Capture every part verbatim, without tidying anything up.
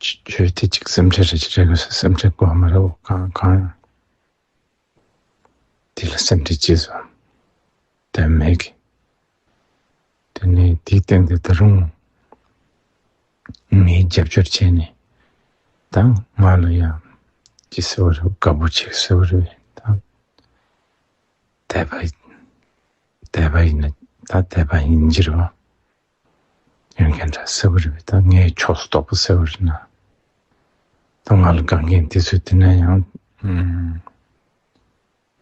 ཆོས་དེ་གཅིག་སེམས་ཁྲལ་རེ་ཅིག་རེ་དགོས་ས་སེམས་ཁྲལ་དགོས་མ་རེད། འོ་གང་གང་ཡང་དེ་ལ་སེམས་ཁྲལ་ཅི་བཟོ་དོན་མེད་གི། དེ་ནས་དེའི་སྟེང་དུ་ད་རུང་ངས་རྒྱབ་སྐྱོར་བྱས་ནས་ད་ང་ལ་ཡང་ཅི་ཟེར་བ་རེད། དགའ་པོ་བྱེད་ཟེར་བ་རེད། ད་དད་པ་དད་པ་ཡིན་ན་ད་དད་པ་ཡིན་གྱི་རེད་བ། ཡོན་ཁན་འདྲ་ཟེར་བ་རེད། ད་ངའི་ཕྱོགས་སུ་གཏོགས་པ་ཟེར་བ་རེད་ན། ད་ང་ལ་དགའ་མཁན་དེ་ཚོས་དེ་ན་ཡང་ཨུམ།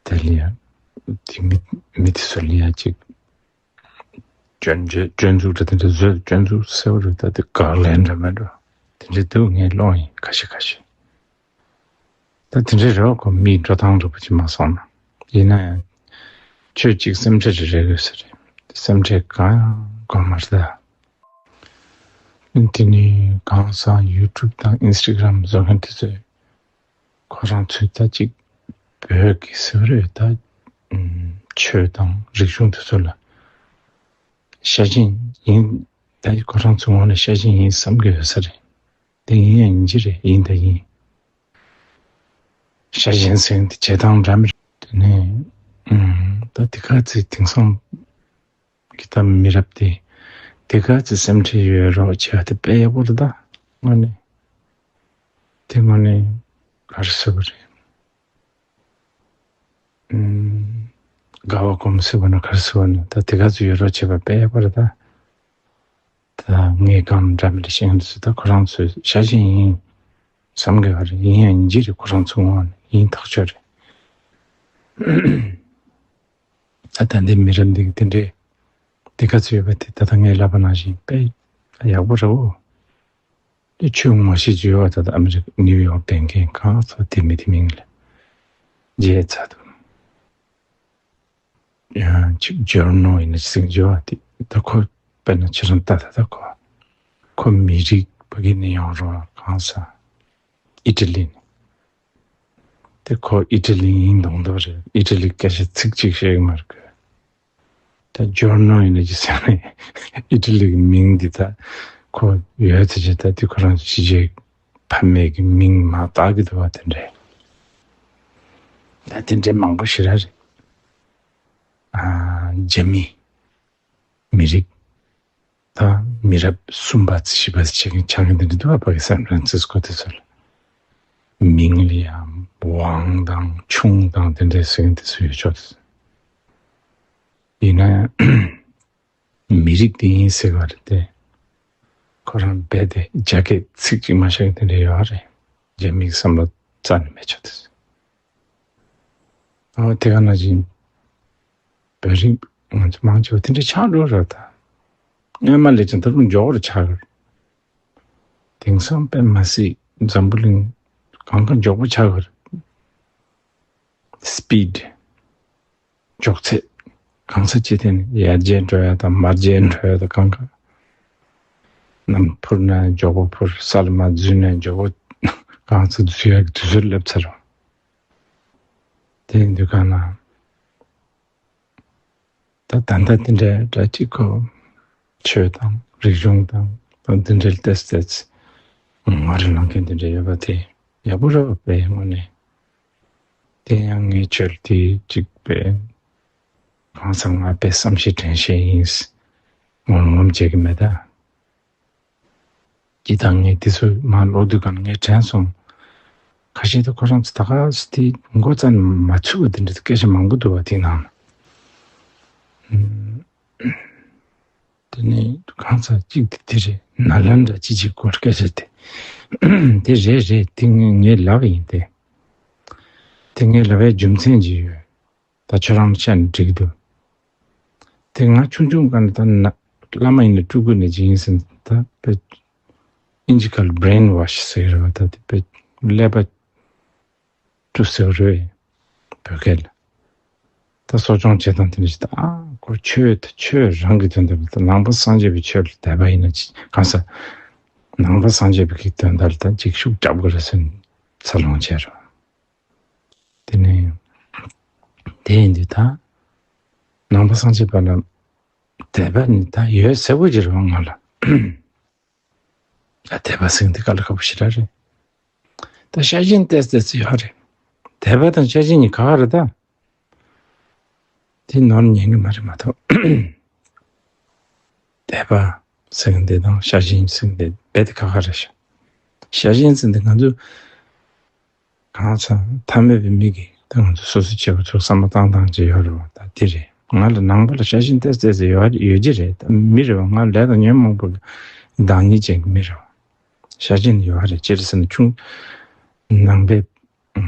དེ་ལ་ཡང་དེ་མི་མི་དེ་ཚོ་ལ་ཡང་ཅིག་སྐྱོན་བརྗོད་སྐྱོན་འཛུགས་འདྲ་དེ་འདྲ་བཟོས། སྐྱོན་འཛུགས་ཟེར་བ་རེད། ད་དེ་དགག་ལན་འདྲ་མེད་འགྲོ། དེ་འདྲ་འདུག་ངའི་ཀློང་ཡིན་ཁ་ཤས་ཁ་ཤས། ད་དེ་འདྲའི་རེ་བ་ཁོ་མིའི་འགྲོ་སྟངས་འདྲ་པོ་ཅིག་མ་སོང་ན། ཡིན་ན་ཡང་ཆོས་གཅིག་སེམས་ཁྲལ་རེ་རེ་དགོས་ས་རེད། སེམས་ཁྲལ་གང་ཡང་དགོས་མ་རེད་ད། དེ་ནི་གང་ཟག་ཡུ་ཊུབ་དང་ཨིན་སི་ཊ་གྷ་རམ་བཟོ་མཁན་དེ་ཚོས་ཁོ་རང་ཚོས་ད་ཅིག་བོད་ཀྱི་ཟེར་བ་རེད་ད། ཆོས་དང་རིག་གཞུང་དེ་ཚོ་ལ་ཤ་ཞེན་ཡིན། ད་ཁོ་རང་ཚོའི་ངོས་ནས་ཤ་ཞེན་ཡིན་བསམ་གྱི་ཡོད་ས་རེད། དེ་ཡིན་ཡང་ཡིན་གྱི་རེད། ཡིན་ད་ཡིན། ཤ་ཞེན་ཟེར་མཁན་དེ་བྱེད་སྟངས་འདྲ་མི་འདྲ། དེ་ནས་ཨུམ། ད་དེ་ག་ཚོད་དེང་སང་གི་ད་མི་རབས་དེ་དེ་ག་ཚོད་སེམས་ཁྲལ་ཡོད་རོགས་བྱས་པ་དེ་དཔེ་ཡག་པོ་རེད་ད། དངོས་གནས་དེ་དངོས་གནས་ག་རེ་ཟེར་བ་རེད། ཨུམ། དགའ་བ་སྒོམ་ཟེར་བ་ན་ག་རེ་ཟེར་བ་ན་ད་དེ་ག་ཚོད་ཡོད་རོགས་བྱས་པ་དཔེ་ཡག་པོ་རེད་ད། ད་ངས་གང་འདྲ་མི་འདྲ་བཤད་མཁན་དེ་ཚོ་ད་ཁོ་རང་ཚོའི་ཤ་ཞེན་ཡིན་བསམ་གི་ཡོད་རེད། ཡིན་ཡང་ཡིན་གྱི་རེད། ཁོ་རང་ཚོའི་ངོས་ནས་ཡིན་ཐག་ཆོད་རེད། ད་ད་ལྟའི་མི་རབས་འདི་གི་དེ་འདྲའི་དེ་ག་ཚོད་ཡོད་པ་དེ་ད་ལྟ་ངས་ལབ་པ་ནང་བཞིན་དཔེ་ཡག་པོ་རེད་འོ། དེ་ཆོས་ངོ་ཤེས་ཀྱི་ཡོད་པ། ད་ལྟ་ཨ་མི་རི་ཀ་ནིའུ་ཡོག་བསྡད་མཁན་གང་ཚོ་དེ་མི་དེ་མིང་ལ་བརྗེད་ཚར་འདུག་ཡང་ཅིག་ཇོར་ནོ་ཡིན་ན་ཅིག་ཟིན་འཇོག་དེ་ད་ཁོ་དཔེར་ན་ཁྱེད་རང་ལྟ་ད་ད་ཁོ་ཁོ་མི་རིགས་ཕ་གི་ནས་ཡོང་རོགས་གང་ས་ཨི་ཊ་ལི་ནས་དེ་ཁོ་ཨི་ཊ་ལི་ཡིན་མདོག་མདོག་རེད། ཨི་ཊ་ལི་སྐད་ཆ་ཚིག་གཅིག་བཤད་གི་མ་རེད་གི། ད་ཇོར་ནོ་ཡིན་ན་ཅིག་ཟེར་ནས་ཨི་ཊ་ལི་གི་མིང་འདི་ད་ཁོ་ཡོད་ཚེ་ཅིག་ད་དེ་ཁོ་རང་ཕྱི་རྒྱལ་ཕ་མེས་ཀྱི་མིང་མ་བཏགས་གི་འདུག་བ་དེ་འདྲས། ད་དེ་འདྲས་མང་པོ་ཞེ་དྲག་རེད། ཨ། རྒྱ་མི་མི་རིགས་དང་མི་རབས་གསུམ་པ་བཞི་པ་ཆགས་མཁན་ཆགས་མཁན་དེ་འདྲ་འདུག་བ། ཕ་གི་སན་ཧྥ་རན་སིས་ཀོ་དེ་ཚོ་ལ་མིང་ལ་ཡང་ཝང་དང་ཆུང་དང་དེ་འདྲས་ཟེར་མཁན་དེ་ཚོ་ཡོད་ཆོག་དེ་ཚོ་ཡིན་ན་ཡང་མི་རིགས་དེ་ཡིན་ཟེར་བ་རེད་དེ། ཁོ་རང་རྦད་དེ་རྒྱ་སྐད་ཚིག་གཅིག་མ་ཤེས་མཁན་དེ་འདྲ་ཡོད་རེད། རྒྱ་མིའི་བསམ་བློ་རྩ་ནས་མེད་ཆོག་དེ་ཚོ། ཨོ་དེ་ག་ནང་བཞིན་བོད་རིགས་ང་ཚོ་མང་ཆེ་བ་དེ་འདྲ་ཆགས་འགྲོ་ར་ད། སྔོན་མ་ལས་ཀྱང་ད་རུང་མགྱོགས་པོ་ཆགས་གི་རེད། དེང་སང་དཔེ་མ་སྲིད་འཛམ་བུ་གླིང་གང་ག་མགྱོགས་པོ་ཆགས་གི་རེད། སི་པིཌ་མགྱོགས་ཚད་གང་ས་ཅི་ཐད་ནས་ཡར་རྒྱས་འགྲོ་ཡ་དང་མར་རྒྱས་འགྲོ་ཡ་དང་གང་ག་གནམ་འཕུར་ན་མགྱོགས་པོ་འཕུར། ས་ལ་མར་འཛུལ་ན་མགྱོགས་པོ་གང་ས་འཛུལ་ཡག་གི་དུས་ཚོད་སླེབས་ཚར་རོ། དེ་ཡིན་དུས་གང་ན་ད་ད་ལྟ་དེ་འདྲའི་འདྲ་གཅིག་གོ་ཆོས་དང་རིག་གཞུང་དང་ད་འདི་འདྲའི་ཏེས་ཏེས་ང་རེ་ལང་མཁན་དེ་འདྲ་ཡོད་པ་དེ་ཡག་པོ་རེད་པས་དངོས་གནས། དེ་ཡང་ངའི་ཆོས་དེ་གཅིག་པས་གང་ཟག་ང་པས་བསམ་ཤེས་དྲན་ཤེས་ཡིན། ངོམ་ངོམ་བྱེད་ཀྱི་མེད་ད། ཅི་དང་ངས་དེ་ཚོ་མར་ཀློག་དུས་གང་ངས་དྲན་སོང་། ཁ་ཤས་དེ་ཁོ་རང་ཚོ་ད་ག་སེ་དེ་མགོ་རྩ་ནས་མ་ཚུད་པ་དེ་འདྲ་སྐད་ཆ་མང་པོ་འདུག་བ་དེ་ནང་ལ། དེ་ནས་གང་ཟག་གཅིག་དེ་དེ་རེད། ནཱ་ལེནྡྲ་ཅི་ཅིག་སྐོར་སྐད་ཆ་དེ་དེ་རེད་རེད། དེ་ངས་ངས་ལབ་ཡིན་ཏེ། དེ་ངས་ལབ་པའི་རྒྱུ་མཚན་ཅིག་ཡོད། ད་ཁྱོད་རང་བཤད་ན་འགྲིག་གི་འདུག་དེ་ང་ཆུང་ཆུང་སྒང་ནས་ད་ན་བླ་མ་ཡིན་ན་སྤྲུལ་སྐུ་ནས་ཅིག་ཡིན་ཟིན། ད་དཔེ་ཨིན་ཇི་སྐད་ལ་བྷི་རེན་ཝོཤ་ཟེར་གི་རེད་བ། ད་དེ་དཔེ་ཀླད་པ་བཀྲུ་ཟེར་བ་རེད་བོད་སྐད་ལ། ད་གསོ་སྐྱོང་བྱེད་སྟངས་དེ་འདྲ་ཞིག་ད་ཨ་ཁོ་ཆོས་ད་ཆོས་རང་གི་དོན་དག་ལ་ད་ནང་པ་སངས་རྒྱས་པའི་ཆོས་ལ་དད་པ་ཡིན་ན་ཅི་གང་ཟག་ནང་པ་སངས་རྒྱས་པའི་གི་དོན་དག་ལ་ད་ཅིག་ཤུགས་རྒྱབ་དགོས་རེད་ཟེར་ནས་འཚར་ལོངས་བྱས་རོགས། དེ་ནས་དེ་ཡིན་དུས་ད་ནང་པ་སངས་རྒྱས་པ་ལ་དད་པ་ནི་ད་ཡོད་གསལ་པོ་ཅིག་རེད་བ་ང་ལ། ཨ། དད་པ་ཟེར་མཁན་དེ་དཀའ་ལས་ཁག་པོ་ཞེ་དྲག་རེད། ད་ཤ་ཞེན་ཏོག་ཙམ་ཡོད་རེད། དད་པ་དང་ཤ་ཞེན་གཉིས་ཁག་ཁག་རེད་ད། དེ་ནོར་ཉན་གི་མ་རེད་མ་གཏོགས། དད་པ་ཟེར་མཁན་དེ་དང་ཤ་ཞེན་ཟེར་མཁན་དེ་རྦད་དེ་ཁག་ཁག་རེད་ཤག། ཤ་ཞེན་ཟེར་མཁན་དེ་ང་ཚོ་གང་ཟག་ཐ་མལ་པའི་མི་གིས་ད་ང་ཚོ་སོ་སོ་བྱེད་པ་ཚོ་བསམ་བློ་བཏང་སྟངས་ཅིག་ཡོད་རེད་བ། ད་དེ་རེད། ང་ལ་ནང་པ་ལ་ཤ་ཞེན་ཏོག་ཙམ་ཡོད་ཡོད་ཀྱི་རེད། ད་མི་རེད་བ། ང་ལས་དང་ཉོན་མོངས་པ་གི་བདག་ཉིད་ཅན་གྱི་མི་རེད་བ། ཤ་ཞེན་ཡོད་རེད། ཅི་རེད་ཟེར་ན་ཆུང་ནང་པའི་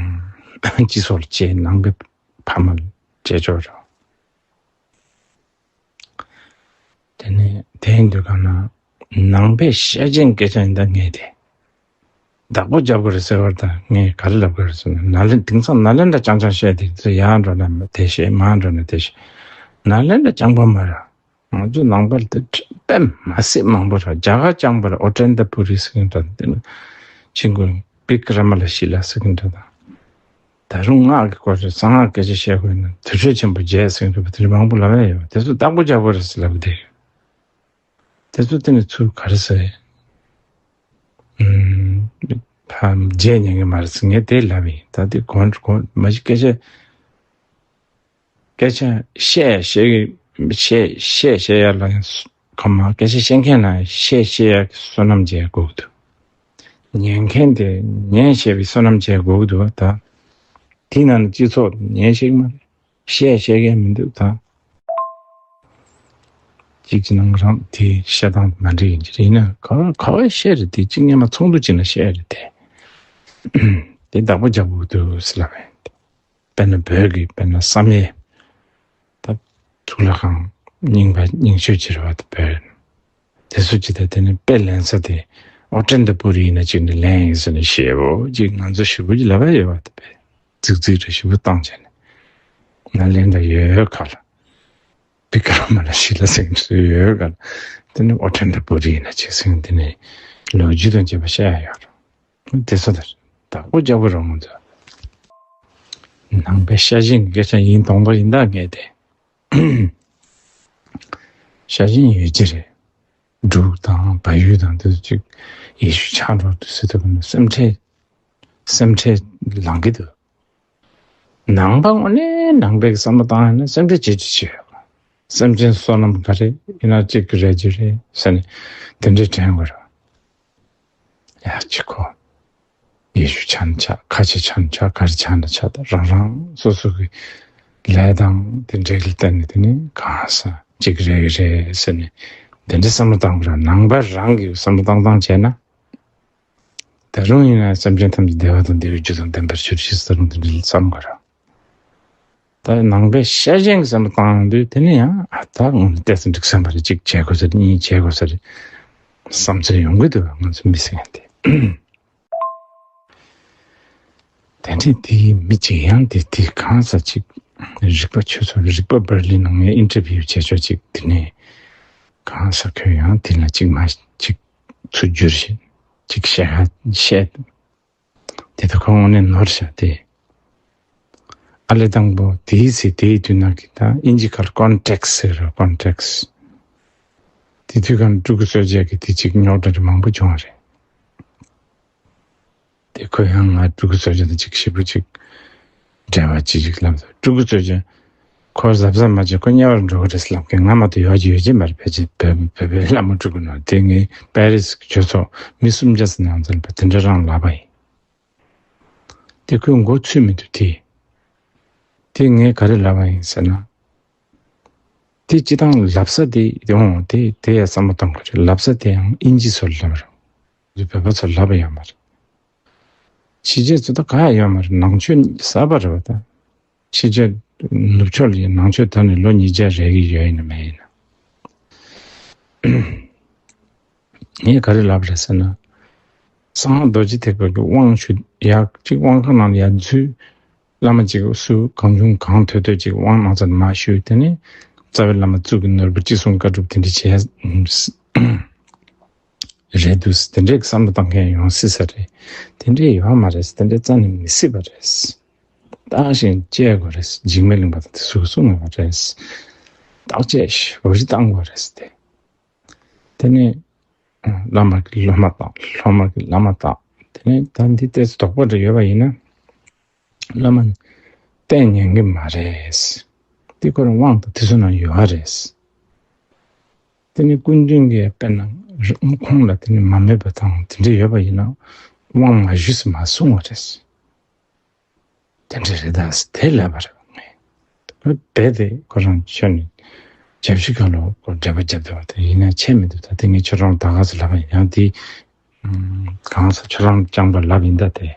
སྤྱི་ཚོགས་ལ་སྐྱེས། ནང་པའི་ཕ་མ་ལ་སྐྱེས་ཆོག་རེད། དེ་ནས་དེ་ཡིན་དུས་གང་ན་ནང་པའི་ཤ་ཞེན་སྐད་ཆ་ཡིན་ད་ངས་དེ་བདག་པོ་རྒྱབ་དགོས་རེད་ཟེར་བར་ད་ངས་ག་རེ་ལབ་དགོས་རེད་ཟེར་ན། ནཱ་ལེན་དེང་སང་ནཱ་ལེནྡྲ་རྐྱང་རྐྱང་བཤད་དེ་ཚོ་ཡར་འགྲོ་ན་དེ་བཤད། མར་འགྲོ་ན་དེ་བཤད། ནཱ་ལེནྡྲ་རྐྱང་པ་མ་རེད། ང་ཚོ་ནང་པ་དེ་དཔེ་མ་སྲིད་མང་པོ་རེད། རྒྱ་གར་རྐྱང་པ་རེད། ཨོ་ཏན་ཏ་པུ་རི་ཟེར་མཁན་འདྲ། དེ་ནས་ཆིང་གུ་བི་ཀྲ་མ་ལ་ཤི་ལ་ཟེར་མཁན་འདྲ་དང་། ད་རུང་སྔགས་ཀྱི་སྐོར་རེད། གསང་སྔགས་སྐད་ཆ་བཤད་དགོས་ན་དུར་ཁྲོད་ཆེན་པོ་བརྒྱད་ཟེར་མཁན་འདྲ་པོ་དེ་འདྲ་མང་པོ་ལབ་ཡ་ཡོད། དེ་ཚོ་བདག་པོ་རྒྱག་དགོས་རེད་ཟེར་ལབ་བསྡད་ཡོད། དེ་ཚོ་དེ་ནས་ཚུར་ག་རེ་ཟེར། ཨུམ། ཕ་བརྗེད་ཉན་གི་མ་རེད་ཟེར་ངས་དེ་ལབ་ཡིན། ད་དེ་གོང་གོང་མ་གཞི་སྐད་ཆ་སྐད་ཆ་བཤད་བཤད་ཀྱི་བཤད་བཤད་བཤད་ཡ་ལ་ཁོ་མ་སྐད་ཆ་བཤད་མཁན་ལ་བཤད་བཤད་ཡ་གི་བསོད་ནམས་བྱེད་དགོས་ཀྱི་འདུག། ཉན་མཁན་དེ་ཉན་ཤེས་པའི་བསོད་ནམས་བྱེད་དགོས་ཀྱི་འདུག། ད་དེ་ནང་ནས་སྤྱི་ཚོགས་ཉན་ཤེས་ཀྱི་མ་རེད། བཤད་བཤད་མཁན་མི་འདུག། ད་གཅིག་གི་ནང་རང་དེ་བཤད་སྟངས་མ་འགྲིག་ཡིན་གྱི་རེད། ཡིན་ན་ག་ག་བ་བཤད་རེད། དེ་གཅིག་སྔོན་མ་ཚོགས་འདུ་གཅིག་ན་བཤད་རེད་དེ། དེ་བདག་པོ་རྒྱག་དགོས་ཀྱི་འདུག་ཟེར་ལབ་པས། དཔེར་ན་བོད་ཀྱི་དཔེར་ན་བསམ་ཡས། ད་གཙུག་ལག་ཁང་རྙིང་པ་རྙིང་ཤོས་ཅིག་རེད་བ། ད་བོད་དེ་ཚོ་ཅི་ད་དེ་ནི་དཔེ་ལེན་ས་དེ་ཨོ་ཏན་ཏ་པུ་རི་ཡིན་ན་ཅིག་ནི་ལེན་ཡིན་ཟེར་ནས་ཞེ་པོ་ཅིག་ང་ཚོ་ཞེ་པོ་ཅིག་ལབ་ཡ་ཡོད་བ། ད་བོད་རྫིག་རྫིག་རེ་ཞེ་པོ་བཏང་བྱས་ནས་ནཱ་ལེནྡྲ་ཡོད་ཡོད་ག་ལ་བི་ཀྲ་མ་ལ་ཤི་ལ་ཟེར་མཁན་ཡོད་ཡོད་ག་ལ། དེ་ནི་ཨོ་ཏན་ཏ་པུ་རི་ཡིན་ན་ཅིག་ཟེར་དེ་ནི་ལོ་རྒྱུས་དང་བཅས་པ་བཤད་ཡ་ཡོད་རེད། དེ་ཚོ་དེར་བདག་པོ་རྒྱག་པོ་རང་ཚོ་ནང་པའི་ཤ་ཞེན་གྱི་སྐད་ཆ་ཡིན་མདོག་མདོག་ཡིན་ད་ངས་དེ། ཤ་ཞེན་ཡོད་ཀྱི་རེད། འབྲུག་དང་བལ་ཡུལ་དང་དེ་ཚོ་ཅིག་ཡེ་ཤུ་ཆགས་འགྲོ་དུས་ཟེར་དུས་སེམས་ཁྲལ་སེམས་ཁྲལ་ལངས་ཀྱི་འདུག། ནང་པ་དངོས་གནས་ནང་པའི་བསམ་བློ་བཏང་ཡོད་ན་སེམས་ཁྲལ་ཇེ་ཆེ་ཆེ་ཡོད། སེམས་ཅན་བསོད་ནམས་ག་རེ་ཡིན་ན་གཅིག་གི་རེ་རྒྱུ་རེད་ཟེར་ནས་དེ་འདྲའི་དྲན་དགོས་རེད། ཡ་ཅི་ཁོ། ཡེ་ཤུ་ཆགས་ན་ཆགས། ཁ་ཆེ་ཆགས་ན་ཆགས། ག་རེ་ཆགས་ན་ཆགས། ད་རང་རང་སོ་སོ་གི་ལས་དང་དེ་འབྲེལ་གྱི་བརྟེན་ནས་དེ་ནི་གང་ས་གཅིག་རེ་རེ་ཟེར་ནས་དེ་འདྲའི་བསམ་བློ་བཏང་དགོས་རེད། ནང་པ་རང་གི་བསམ་བློ་བཏང་སྟངས་བྱས་ན། ད་རུང་ཡིན་ན་སེམས་ཅན་ཐམས་ཅད་བདེ་བ་དང་བདེ་བའི་རྒྱུ་དང་ལྡན་པར་གྱུར་ཅིག་ཟེར་རུང་དེ་འདྲ་བསམ་དགོས་རེད། ད་ནང་པའི་ཤ་ཞེན་གྱི་བསམ་བློ་བཏང་དུས་དེ་ནི་ཡང་ཨ་ད་དངོས་གནས་ཏོག་ཙམ་འགྲིག་བསམ་པ་རེད། གཅིག་བྱེད་དགོས་ས་རེད། གཉིས་བྱེད་དགོས་ས་རེད་བསམ་ཚུལ་ཡོང་གི་འདུག། ང་ཚོ་མི་ཟེར་མཁན་དེ། དེ་འདྲའི་དེའི་མི་གཅིག་ཡང་དེ་དེ་གང་ས་ཅིག་རིག་པ་ཆོས་ཚོགས་རིག་པ་པར་ལི་ནང་ངས་ཨིན་ཊར་བིའུ་བྱས་ཆོག་ཅིག་དེ་ནས་གང་ས་ཁོས་ཡང་དེ་ལ་ཅིག་མ་ཅིག་ཚུར་བསྒྱུར་བཞིན་ཅིག་བཤད་ཧ་བཤད། དེ་ད་ཁོ་དངོས་གནས་ནོར་བཞག་སྟེ། ཨ་ལས་དང་པོ་དེའི་ཚེ་དེའི་དུས་ན་གི་ད་ཨིན་ཇི་སྐད་ཀོན་ཊེག་སི་ཟེར་ར། ཀོན་ཊེག་སི། དེ་དུས་གང་སྤྲུལ་སྐུ་གསོལ་ཇ་གི་དེ་ཅིག་རྙོག་དྲ་རེ་མང་པོ་བྱུང་བ་རེད། དེ་ཁོ་ཡང་ང་སྤྲུལ་སྐུ་གསོལ་ཇ་དང་ཅིག་ཞེ་པོ་ཅིག་འབྲེལ་བ་ཅིག་ཅིག་ལབ་འདུག། སྤྲུལ་སྐུ་གསོལ་ཇ་ཁོ་གཟབ་གཟབ་མ་བྱས་ཁོ་དམྱལ་བར་འགྲོ་གི་རེད་ལབ་མཁན་ང་མ་གཏོགས་ཡོད་ཀྱི་ཡོད་ཀྱི་མ་རེད། ཕལ་ཆེར་བོད་བོད་པའི་བླ་མ་སྤྲུལ་སྐུ་ནང་དེ་ངའི་པེ་རི་སི་གི་ཆོས་ཚོགས་མི་སུམ་བརྒྱ་ཙམ་ནང་ཚན་པ་དེ་འདྲ་རང་ལབ་པ་ཡིན། དེ་ཁོས་མགོ་ཚོས་མི་འདུག་དེ། དེ་ངས་ག་རེ་ལབ་པ་ཡིན་ཟེར་ན། དེ་སྤྱི་བཏང་ལབ་ས་དེ་ཡོང་དེ་དེ་ཡ་བསམ་བློ་གཏོང་དགོས་རེད། ལབ་ས་དེ་ཡང་ཨིན་ཇི་ཚོར་ལབ་རེད། བོད་པ་ཚོར་ལབ་ཡོད་མ་རེད། ཕྱི་རྒྱལ་ཚོ་ད་ག་ཡ་ཡོད་མ་རེད། ནང་ཆོས་ཟབ་པ་རེད་བ་ད། ཕྱི་རྒྱལ་ནུབ་ཕྱོགས་ལ་ནང་ཆོས་དར་ནས་ལོ་ཉིས་བརྒྱ་རེ་གི་ཡོད་ཡིན་ན་མེད་ཡིན་ན། ངས་ག་རེ་ལབ་རེད་ཟེར་ན། གསང་སྔགས་རྡོ་རྗེ་ཐེག་པ་གི་དབང་ཞུ་ཡག་ཅིག་དབང་ཁང་ནང་ལ་ཡར་འཛུལ། བླ་མ་ཅིག་སུ་གང་བྱུང་གང་ཐོས་ཐོས་ཅིག་དབང་གནང་ཚར་མར་ཞུས། དེ་ནས་རྩ་བའི་བླ་མ་གཙུག་གི་ནོར་བུ་ཅི་གསུང་བཀའ་སྒྲུབ་དེ་འདྲ་བྱས་རེད་འདུག། དེ་འདྲའི་བསམ་བློ་བཏང་མཁན་ཡོང་སྲིད་ས་རེད། དེ་འདྲའི་ཡོད་མ་རེད། དེ་འདྲའི་རྩ་ནས་མི་སྲིད་པ་རེད། བརྟག་ཞིང་དཔྱད་དགོས་རེད། འཇིགས་མེད་གླིང་པ་དང་དེ་ཚོས་གསུངས་ཡོད་པ་རེད། བརྟག་དཔྱད་ཞིབ་པོ་ཞིག་བཏང་དགོས་རེད་དེ། དེ་ནས་ བླ་མ་གི་སློབ་མ་དང་སློབ་མ་གི་བླ་མ་དང་། དེ་ནས་ད་འདི་ཏོག་ཙམ་དོགས་པ་འདྲ་ཡོད་པ་ཡིན་ན། བླ་མ་བསྟེན་ཉན་གི་མ་རེད། དེ་ཁོ་རང་དབང་དང་དེ་ཚོ་ནང་ཡོད་རེད། དེ་ནི་སྐུ་མདུན་གྱིས་དཔེར་ན་ཁོང་ལ་དེ་ནི་མ་སྨད་པ་དང་དེ་འདྲ་ཡོད་པ་ཡིན་ན་དབང་མ་ཞུས་སུ་མ་སོང་བ་རེད། དེ་འདྲ་རེད་ད་དེ་ལབ་པ་རེད། རྦད་དེ་ཁོ་རང་ཆོས་ནི་རྒྱབ་ཤི་ག་ལོ་ཁོ་འགྲེལ་པ་རྒྱབ་བསྡད་པ་དེ་ཡིན་ན་ཆད་མི་འདུག་ད་དེ་ངས་ཁྱོད་རང་ད་ག་ཚོད་ལབ་པ་ཡིན་ཡང་དེ། གང་ཟག་ཁྱོད་རང་རྐྱང་པ་ལབ་ཡིན་ད་དེ།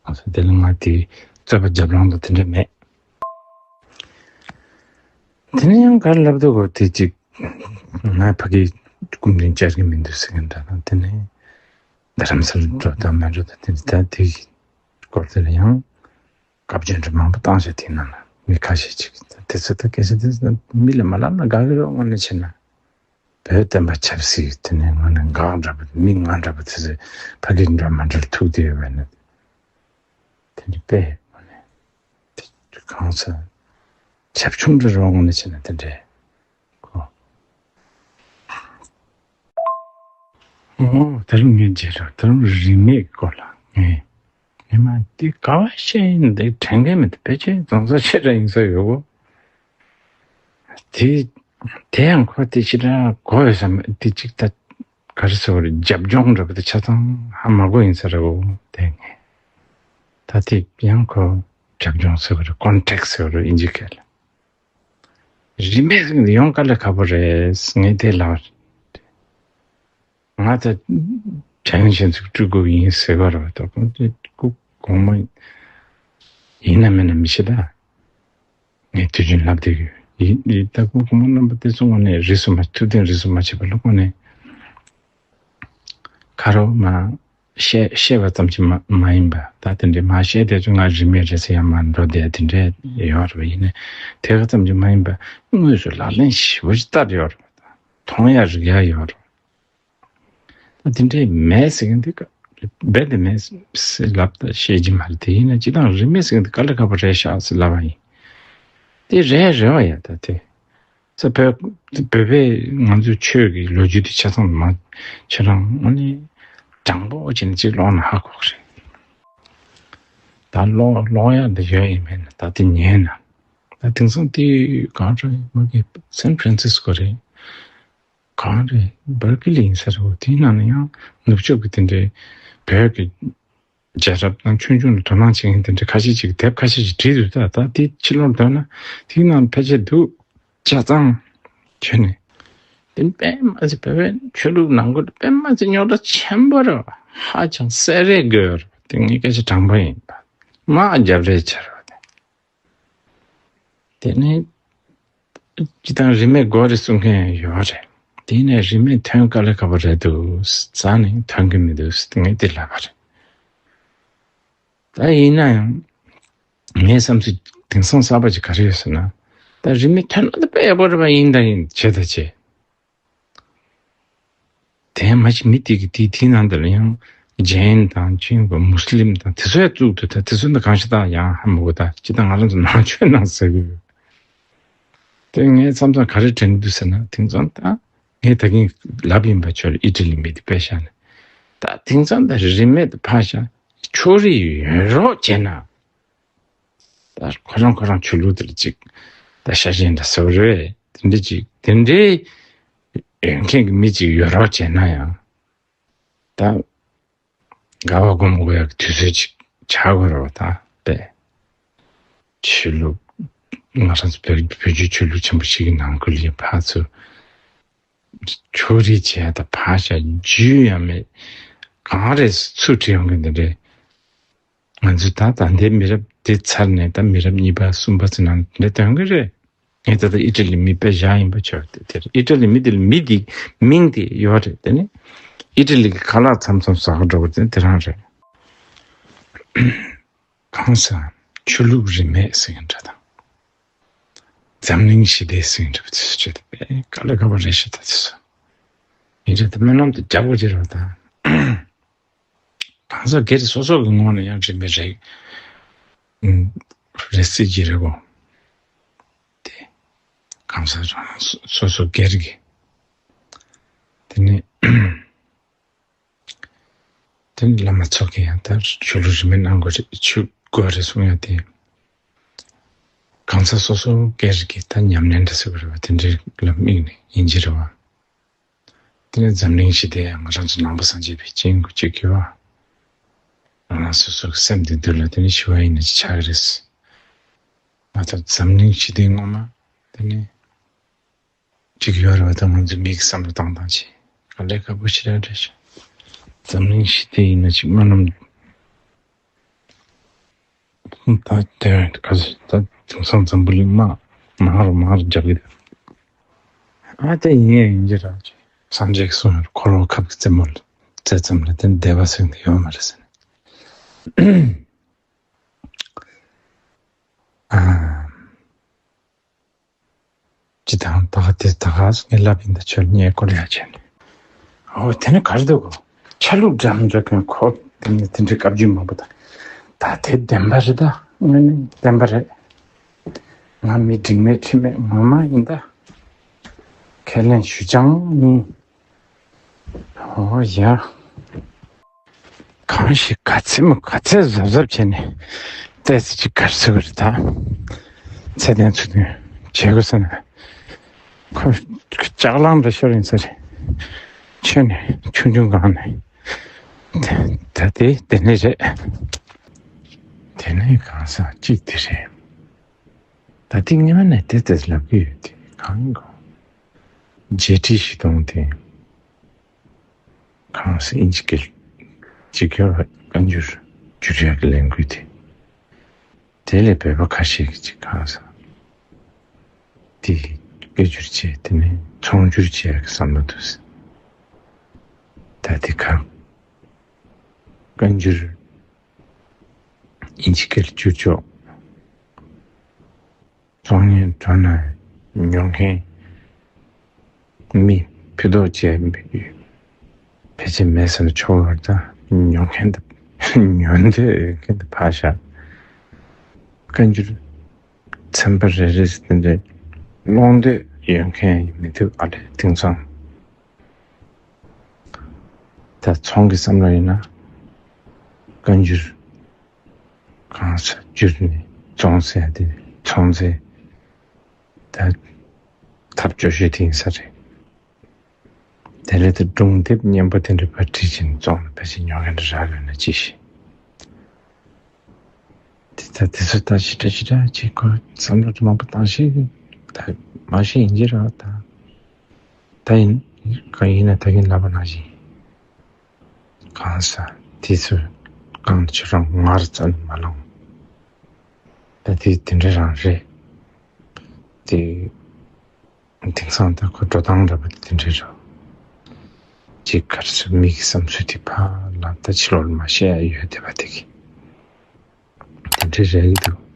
གང་ཟག་དེ་ལ་ང་དེ་རྩོད་པ་རྒྱབ་ལངས་དང་དེ་འདྲ་མེད། དེ་ནས་ཡང་ག་རེ་ལབ་འདུག་གོ་དེ་གཅིག་ང་ཕ་གི་སྐུ་མདུན་བཅར་གྱི་མི་འདུག་ཟེར་མཁན་འདྲ་དང་དེ་ནས་རྡ་རམ་ས་ལ་འགྲོ་དང་མ་འགྲོ་དང་དེ་འདྲ་ད་དེ་སྐོར་དེ་ལ་ཡང་བཀའ་བཀྱོན་འདྲ་མང་པོ་བཏང་བྱས་དེ་ནང་ལ་མི་ཁ་ཤས་ཅིག་དེ་ཚོ་ད་གལ་སྲིད་དེ་མི་ལ་མ་ལབ་ན་དགའ་གི་རེད། དངོས་གནས་བྱས་ན། བོད་བསྟན་པ་ཆབ་སྲིད་དེ་ནས་ངོ་ནས་འགག་འདྲ་པོ་མི་ང་འདྲ་པོ་དེ་ཚོས་ཕ་གི་འདྲ་མ་འདྲར་ཐུག་བསྡད་ཡོད་པ་ནི། དེ་འདྲ་པས་ངོ་ནས་དེ་གང་ཚ་ཁྱབ་ཆུང་འདྲ་རོགས་ངོ་ནས་བྱས་ན་དེ་འདྲས་གོ། ཨོ་ད་རུང་ངས་བརྗེད་རོགས་ད་རུང་རིས་མེད་སྐོར་ལ་ངས། ཉི་མ་འདི་ག་བ་བཤད་ཡིན་འདི་དྲན་མཁན་མི་འདུག་ཕལ་ཆེར་རྫོང་སར་ཆེ་དྲགས་ཡིན་ས་ཡོད་གོ། དེ་དེ་ཡང་ཁོ་དེ་ཕྱི་དྲག་གོ་ཡོད་ས་མེད་དེ་གཅིག་ད་ག་རེ་ཟེར་བ་རེད་རྒྱབ་ལྗོངས་འདྲ་པོ་དེ་ཆ་ཚང་ཧ་མ་གོ་ཡིན་ས་རེད་གོ་དེ་ངས། ད་དེ་ཡང་ཁོ་རྒྱབ་ལྗོངས་ཟེར་བ་རེད་ཀོན་ཊེག་སི་ཟེར་བ་རེད་ཨིན་ཇི་སྐད་ལ། རིས་མེད་ཟེར་ནས་ཡོང་དཀའ་ལས་ཁག་པོ་རེད་ངས་དེ་ལབ། ང་ད་དྲན་ཞིང་ཚིག་སྤྲུལ་དགོས་ཡིན་ཟེར་བ་རེད་ད་ཁོང་ཚོས་སྐུ་གོང་མ་ཡིན་ན་མིན་ན་མི་ཤེས་ད། ངས་དུས་རྒྱུན་ལབ་བསྡད་ཡོད་ཡིན་ཡིན་ད་སྐུ་གོང་མ་རྣམ་པ་དེ་ཚོ་ངོ་ནས་རིས་སུ་མ་ཐུབ་བསྟན་རིས་སུ་མ་ཆད་པ་ལ་ངོ་ནས་ཁ་རོག་མ། བཤད་བཤད་པ་ཙམ་གྱིས་མ་མ་ཡིན་པ་ད་དེ་འདྲའི་མ་བཤད་དེ་ཚོ་ང་རིས་མེད་རེད་ཟེར་ཡང་མ་འགྲོ་བསྡད་དེ་འདྲའི་ཡོད་རེད་པ། ཡིན་ནའི་དེ་ག་ཙམ་གྱིས་མ་ཡིན་པ་དངོས་སུ་ལག་ལེན་ཞིབ་པོ་ཞིག་བསྟར་ཡོད་རེད་པ། མཐོང་ཡ་རིག་ཡ་ཡོད་རེད་པ། ད་དེ་འདྲའི་མེད་ཟེར་མཁན་དེ་རྦད་དེ་མེད་ཟེར་ལབ་ད་བཤད་ཀྱི་མ་རེད། དེ་ཡིན་ན་སྤྱིར་བཏང་རིས་མེད་ཟེར་མཁན་དེ་དཀའ་ལས་ཁག་པོ་རེད་ཤག་ཟེར་ལབ་པ་ཡིན། དེ་རེད་རེད་པ་ཡ་ད་དེ། ས་བོད་བོད་པའི་ང་ཚོའི་ཆོས་ཀྱི་ལོ་རྒྱུས་དེ་ཆ་ཚང་མ་ཁྱེད་རང་དངོས་གནས་དྲང་པོ་བྱས་ནས་ཅིག་ཀློག་ན་ཧ་གོ་གི་རེད། ད་ཀློག་ཀློག་ཡག་འདི་ཡོད་ཡིན་མིན་ད་དེ་ཉན་ན། ད་དེང་སང་དེ་གང་རེད་མ་གི་སན་ཧྥ་རན་སིས་ཀོ་རེད། གང་རེད་སྦར་ཀི་ལི་ཡིན་ས་རེད། དེའི་ནང་ན་ཡང་ནུབ་ཕྱོགས་ཀྱི་དེ་འདྲའི་བོད་ཀྱི་རྒྱལ་རབས་དང་ཆོས་འབྱུང་ལ་དོ་སྣང་བྱེད་མཁན་དེ་འདྲ་ཁ་ཤས་ཅིག་དེབ་ཁ་ཤས་ཅིག་བྲིས་འདུག་ད་ད་དེ་ཕྱི་ལོགས་འདོན་ན་དེའི་ནང་ཕལ་ཆེར་འདུག་ཆ་ཚང་བྱས་ནས་དེ་དཔེ་མ་ཚད་བོད་པའི་ཆོས་ལུགས་ནང་ཁུལ་དཔེ་མ་ཚད་རྙོག་དྲ་ཆེན་པོ་རེད་བ། ཧ་ཅང་སེ་རེ་དགོས་རེད་བ། དེ་ངས་སྐད་ཆ་དྲང་པོ་ཡིན་པ་མ་རྒྱབ་རེས་བྱེད་རེད་བ། དེ་ནས་སྤྱི་བཏང་རིས་མེད་དགོས་རེད་གསུང་མཁན་ཡོད་རེད། དེ་ནས་རིས་མེད་ཐོན་དཀའ་ལས་ཁག་པོ་རེད་འདུག་རྩ་ནས་ཐོན་གི་མི་འདུག་ངས་དེ་ལབ་པ་རེད། ད་ཡིན་ན་ཡང་ངའི་བསམ་ཚུལ་དེང་སང་གསར་པ་ཅིག་ག་རེ་ཡོད་ཟེར་ན། ད་རིས་མེད་ཐོན་ན་ད་དཔེ་ཡག་པོ་རེད་པ། ཡིན་ད་ཡིན་བྱས་ད་བྱས། དེ་མ་གཞི་མི་དེ་གི་དེ་དེའི་ནང་དེ་ལ་ཡང་ཇེན་དང་ཅིན་གོ་མུ་སི་ལིམ་དང་དེ་ཚོ་ཡང་བཙུགས་འདུག་ད་དེ་ཚོ་འདི་གང་ཞིག་དང་ཡང་ཧ་མ་གོ་ད་ཅི་ད་ང་རང་ཚོ་ནང་ཆོས་ནང་ཟེར་གི་ཡོད། དེ་ངས་མཚམས་མཚམས་ག་རེ་དྲན་འདུག་ཟེར་ན་དེང་སང་ད་ངས་ད་གིན་ལབ་ཡིན་པ་ཆོས་ལ་ཨི་ཊ་ལི་མི་དེ་དཔེ་བཞག་ནས་ད་དེང་སང་ད་རིས་མེད་དུ་ཕར་བཞག་ཕྱོགས་རིས་ཡོད་རོགས་བྱས་ན། ད་ཁོ་རང་ཁོ་རང་ཆོས་ལུགས་དེར་ཅིག་ད་ཤ་ཞེན་འདྲ་ཟེར་བ་རེད། དེ་འདྲ་ཅིག་དེ་འདྲའི་ཡོད་མཁན་གྱི་མི་ཅིག་ཡོད་རོགས་བྱས་ན་ཡང་ད་དགའ་བ་སྒོམ་དགོས་ཡག་གི་དུས་ཚོད་ཅིག་ཆགས་དགོས་རེད་བ། ད་དཔེ་ཆོས་ལུགས་ང་རང་ཚོ་བོད་བོད་བརྒྱུད་ཆོས་ལུགས་ཆེན་པོ་ཞིག་གི་ནང་ཁུལ་ལ་ཕར་ཚུར་ཕྱོགས་རིས་བྱས་ད་ཕར་བཞག་རྒྱུས་ཡང་མེད། གང་རེད་ཚུར་ཁྲིད་ཡོང་གི་འདི་རེད། ང་ཚོས་ད་ད་ལྟའི་མི་རབས་འདི་ཚར་ནས་ད་མི་རབས་གཉིས་པ་གསུམ་པ་ཚོ་ནང་འདི་འདྲ་ཐོན་གི་རེད། ངས་ད་ལྟ་ཨི་ཊ་ལི་མི་དཔེ་བཞག་ཡིན་པ་ཆོག་དེ་དེར་ཨི་ཊ་ལི་མི་དེ་ལ་མི་དེ་མིང་དེ་ཡོད་རེད། དེ་ནི་ཨི་ཊ་ལི་གི་ཁ་ལག་མཚམས་མཚམས་ཟ་ག་འགྲོ་གི་དེ་དེ་རང་རེད། གང་ཟག་ཆོས་ལུགས་རིས་མེད་ཟེར་མཁན་འདྲ་དང་། འཛམ་གླིང་ཞི་བདེ་ཟེར་མཁན་འདྲ་པོ་དེ་ཚོ་བྱས་ཏེ་དཔེ་དཀའ་ལས་ཁག་པོ་རེད་ཤག་ད་དེ་ཚོ་ཡིན་རེད། ད་སྨོན་ལམ་དེ་རྒྱག་དགོས་ཀྱི་རེད་ད། གང་ཟག་སྒེར་སོ་སོ་གི་ངོས་ནས་ཡང་རིས་མེད་རེད། ཨུམ། རེད་སྲིད་ཀྱི་རེད་གོ། དེ་གང་ཟག་རང་སོ་སོ་སོ་སྒེར་གྱི། དེ་ནས་དེ་ནས་བླ་མ་ཚོ་གིས་ཡང་ད་ཆོས་ལུགས་རིས་མེད་གནང་དགོས་རེད། ཆོས་དགོས་རེད་གསུང་ཡ་དེ། གང་ཟག་སོ་སོ་སྒེར་གྱི་ད་ཉམས་ལེན་འདྲ་ཟེར་དགོས་རེད་བ། དེ་འདྲའི་ལ་དམིགས་ནས་ཡིན་གྱི་རེད་བ། དེ་ནས་འཛམ་གླིང་ཞི་བདེ་ཡང་ང་རང་ཚོ་ནང་པ་སངས་རྒྱས་པའི་སྤྱི་དགོས་ཀྱི་ཡོད་བ། རང་རང་སོ་སོ་གི་སེམས་བདེ་སྡུག་ལ་དེ་ནས་ཞི་བ་ཡིན་ན་ཅི་ཆགས་ཀྱི་རེད། ང་ཚོ་འཛམ་གླིང་ཞི་བདེ་ངོ་མ་དེ་ནས་ཅིག་ཡོད་རེད་བ། ད་ང་ཚོ་མིག་བསམ་བློ་བཏང་བཏང་བྱས་ག་ལེ་དགའ་པོ་ཞེ་དྲག་རེད་ཤག་འཛམ་གླིང་ཞི་བདེ་ཡིན་ན་ཅིག་སྨོན་ལམ། ད་དེ་ག་ཚོད་ད་དེང་སང་འཛམ་བུ་གླིང་དམག་མང་རུ་མང་རུ་རྒྱག་གི་འདུག་ཨ་དེ་ཡིན་ཡང་ཡིན་གྱི་རེད། སངས་རྒྱས་ཀྱིས་གསུངས་ཡོད། འཁོར་བ་ཁབ་ཀྱི་རྩེ་མོ་ལ་རྩེ་ཙམ་ལ་དེ་བདེ་བ་ཟེར་མཁན་དེ་ཡོད་མ་རེད་ཟེར་ནས། ཨ། ཅི་དང་ད་ག་དེ་ད་ག་ངས་ལབ་ཡིན་ད། ཆོས་ཉེས་སྐོར་ཡ་བྱས་ནས། ཨོ་དེ་ནི་ག་རེ་འདུག་གོ། ཆ་ལུགས་འདྲ་མི་འདྲ་མཁན་ཁོ་དེ་ནི་དེ་འདྲའི་བཀའ་བརྒྱུད་མང་པོ་དང་། ད་དེ་བདེན་པ་རེད། ད་དངོས་གནས་བདེན་པ་རེད། ང་མི་འཇིགས་མེད་ཁྲིམས་མེད་ངོ་མ་ཡིན་ད། ཁས་ལེན་ཞུ་རྐྱང་ཡིན། ཨོ་ཡ། གང་ཞིག་ག་ཚད་མོ་ག་ཚད་གཟབ་གཟབ་བྱས་ནས་ཏོག་ཙམ་ཅིག་ག་རེ་ཟེར་དགོས་རེད་ད། ཚད་ལྡན་ཚུལ་ལྡན་བྱེད་དགོས་ཟེར་ན། ཁོ་ལྕགས་ལང་འདྲ་ཤོར་ཡིན་ས་རེད། ཁྱོད་ནི་ཆུང་ཆུང་སྒང་ནས་ད་དེ་དེ་ནས་རེད། དེ་ནས་གང་ཟག་གཅིག་དེ་རེད། ད་ལྟའི་སྔོན་ནས་དེ་ལྟར་ལབ་ཀྱི་ཡོད་དེ་གང་ཡིན་གོ། རྒྱལ་སྲིད་བཞི་སྟོང་དེ་གང་ཟག་ཨིན་ཇི་སྐད་ཅིག་ཡོད་པ་བཀའ་འགྱུར་བསྒྱུར་ཡག་གི་ལས་འགུལ་དེ། དེ་ལས་བོད་པ་ཁ་ཤས་ཀྱིས་ཅིག་གང་ཟག་དེ་སྐད་སྒྱུར་བྱས། དེ་ནས་ཚོང་སྒྱུར་བྱེད་ཡག་གི་བསམ་བློ་འདུག་ཟེར། ད་དེ་ག་བཀའ་འགྱུར་ཨིན་ཇི་སྐད་བསྒྱུར་ཆོག་ཚོང་གཉེར་འགྲོ་ན་ཉོ་མཁན་མི་ཕུད་རྡོག་བཅས་ཕལ་ཆེར་མེད་ཟེར་ན་ཆོག་པ་རེད། ད་ཉོ་མཁན་དང་ཉོ་འདོད་ཡོད་མཁན་དེ་ཕར་བཞག་བཀའ་འགྱུར་ཚན་པ་རེ་རེ་དེ་འདྲའི་ཀློག་འདོད་ཡོད་མཁན་མི་ཐུབ་ཨ་ལས། དེང་སང་ད་ཚོང་གི་བསམ་བློ་ཡིན་ན་བཀའ་འགྱུར་གང་ཟག་བསྒྱུར་ནས་བཙོང་ཟེར་ཡ་དེ་ཚོང་ཟེར། ད་ཐབས་སྐྱོ་ཤོས་དེ་ཡིན་ས་རེད། དེ་ལས་ད་སྒྲུང་དེབ་སྙན་པོ་དེ་འདྲ་ཕར་བྲིས་ཕྱིན་བཙོང་ནས་ཕལ་ཆེར་ཉོ་མཁན་འདྲ་རག་ཡོད་ན་ཅི་ཤེས། དེ་ད་དེ་ཚོ་ད་ཞེ་དྲག་ཞེ་དྲག་ཅིག་ཁོ་བསམ་བློ་མང་པོ་བཏང་ཤེས་ད་མ་ཤེས་ཡིན་གྱི་རེད་ད། ད་ཡིན་གང་ཡིན་ན་ད་གིན་ལབ་པ་ནང་བཞིན། གང་ཟག་དེ་ཚོས་གང་ཁྱོད་རང་ངར་རྩ་ནས་མ་ལངས། ད་དེ་དེ་འདྲ་རང་རེད། དེ་དེང་སང་ད་ཁོ་འགྲོ་སྟངས་འདྲ་པོ་དེ་དེ་འདྲ་རེད། ཅིག་ག་རེ་ཟེར། མི་གི་བསམ་ཚུལ་དེ་ཕར་ལ་ད་ཕྱི་ལོགས་ལ་མ་བཤད་ཡ་ཡོད་བསྡད་པ་དེ་གི་དེ་འདྲ་རེད་འདུག